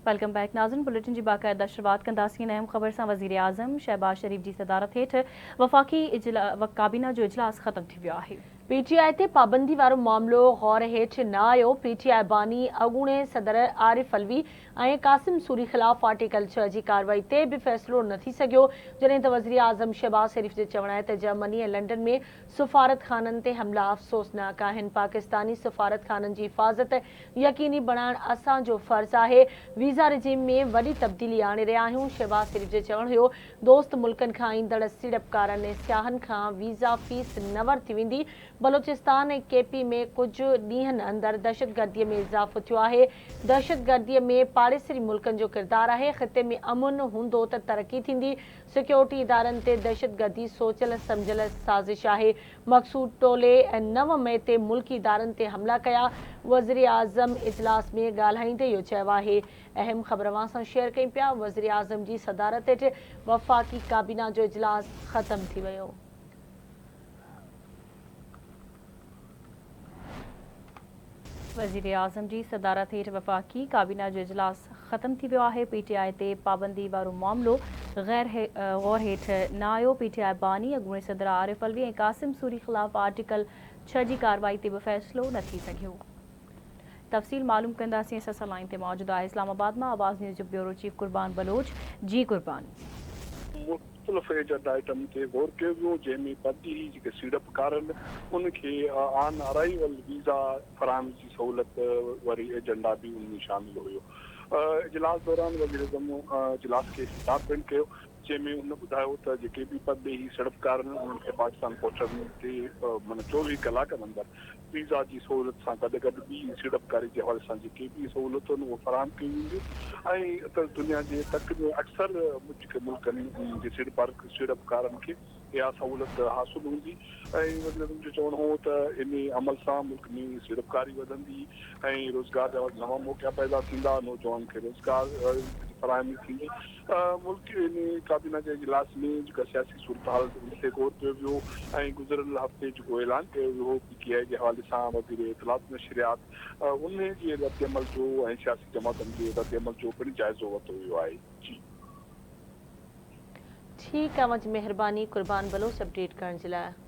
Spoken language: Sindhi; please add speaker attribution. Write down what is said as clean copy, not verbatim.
Speaker 1: Welcome back ناظرين بليٽن جي باقاعده شروعات ڪنداسين اهم خبر سان وزيراعظم شهباز شريف جي صدارت هيٺ وفاقي ڪابينا جو اجلاس ختم ٿي ويو آهي.
Speaker 2: پي ٽي آء تي پابندي وارو معاملو غور هيٺ نه آيو، پي ٽي آء باني اڳوڻي صدر عارف علوي ۽ قاسم سوري خلاف آرٽيڪل ڇهه جي ڪارروائي تي به فيصلو نه ٿي سگهيو، جڏهن ته وزيراعظم شهباز شريف جو چوڻ آهي ته جرمني ۽ لنڊن ۾ سفارتخانن تي حملا افسوسناڪ آهن، پاڪستاني سفارتخانن جي حفاظت يقيني بڻائڻ اسان جو فرض آهي، ويزا رجيم ۾ وڏي تبديلي آڻي رهيا آهيون، شهباز شريف جو چوڻ هيو دوست ملڪن کان ايندڙ سيڙپڪارن ۽ سياحن کان ويزا فيس نه ورتي ويندي، بلوچستان ۽ ڪي پي ۾ ڪجهه ڏينهن اندر دهشتگردي ۾ اضافو ٿيو آهي، دهشتگردي ۾ پاڙيسري ملڪن جو ڪردار آهي، خطي ۾ امن هوندو ته ترقي ٿيندي، سيڪيورٽي ادارن تي دهشتگردي سوچيل سمجهيل سازش آهي، مقصود ٽولي 9 مئي تي ملڪي ادارن تي حملا ڪيا، وزيراعظم اجلاس ۾ ڳالهائيندي اهو چيو آهي. اهم خبر اوهان سان شيئر ڪيون پيا، وزيراعظم جي صدارت هيٺ وفاقي ڪابينا جو اجلاس ختم ٿي ويو.
Speaker 1: وزيراعظم جي صدارت هيٺ وفاقي ڪابينا جو اجلاس ختم ٿي ويو آهي، پي ٽي آء تي پابندي وارو معاملو غير غور هيٺ نه آيو، پي ٽي آء باني اڳوڻي صدر عارف علوي ۽ قاسم سوري خلاف آرٽيڪل ڇهه جي ڪارروائي تي به فيصلو نه ٿي سگهيو. تفصيل معلوم ڪنداسين اسان سان لائين تي موجود آهي اسلام آباد مان آواز نيوز جو بيورو چيف قربان بلوچ جي قربان.
Speaker 3: مختلف ايجنڊا آئٽم تي غور ڪيو ويو جنهن ۾ پرڏيهي جيڪي سيڙپڪار آهن ان کي آن ارائيول ويزا فراهمي جي سهولت واري ايجنڊا به ان ۾ شامل هيو. اجلاس دوران وزيراعظم اجلاس کي خطاب پڻ ڪيو جنهن ۾ هن ٻڌايو ته جيڪي به پرڏيهي سيڙپڪار آهن انهن کي پاڪستان پهچڻ تي معنيٰ 24 ڪلاڪن اندر ويزا جي سهولت سان گڏ گڏ ٻي سيڙپڪاري جي حوالي سان جيڪي به سهولتون آهن اهي فراهم ڪيون وينديون ۽ ته دنيا جي تقريبن اڪثر جيڪي ملڪ آهن انهن جي سيڙپڪارن کي اها سهولت حاصل هوندي ۽ وزيراعظم جو چوڻ هو ته ان عمل سان ملڪ ۾ سيڙپڪاري وڌندي ۽ روزگار جا نوان موقعا پيدا ٿيندا، نوجوانن کي روزگار جي فراهمي ٿيندي. ملڪي ان ڪابينا جي اجلاس ۾ جيڪا سياسي صورتحال ان تي غور ڪيو ويو ۽ گذريل هفتي جيڪو اعلان ڪيو ويو هو پي ٽي آء جي حوالي سان وزير اطلاعات نشريات انهي جي ردعمل جو ۽ سياسي جماعتن جي ردعمل جو پڻ جائزو ورتو ويو آهي. جي.
Speaker 2: ٺيڪ اوهان جي مهرباني قربان بلوچ اپڊيٽ ڪرڻ جي لاء.